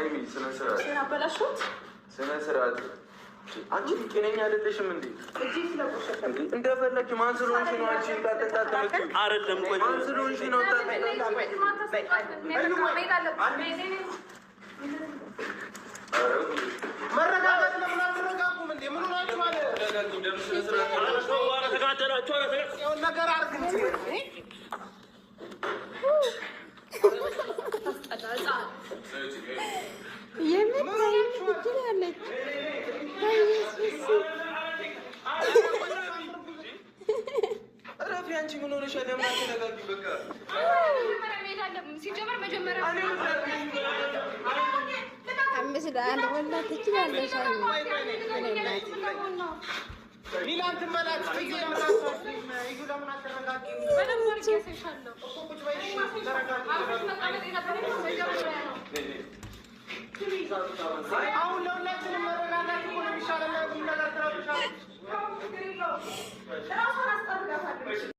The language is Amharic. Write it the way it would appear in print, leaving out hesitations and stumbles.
ሀይሚ ስነ ስርዓት፣ አበላሽሁት። ስነ ስርዓት። አንቺ ጤነኛ አይደለሽም እንዴ? እንደፈለግሽ ማን ስለሆንሽ ነው አንቺ እንዳትንጣጥ የምትይው? አይደለም ቆይ ማን ስለሆንሽ ነው እንዳትንጣጥ? መረጋጋት ለምን አትረጋጉም እንዴ? ምን ሆናችኋል? ኧረ ተጋደላችሁ፣ ኧረ ይኸው ነገር አድርግ እንጂ። የምን ሀይሚ ትችላለች። በኢየሱስ እረፊ። አንቺ ምን ሆነሻል? ለምን አትረጋጊም? በቃ ሲጀመር መጀመሪያ 5-1 ወላ ትችላለች ሀይሚ። ሚላን ትበላት እዩ ለምን አትወስድም? እዩ ለምን አትረጋጊም? እኮ ቁጭ በይ እሺ፣ ተረጋጊ። አሁን ለሁላችንም መረጋጋት እኮ ነው የሚሻለን። ምን ነገር ትረብሻለች?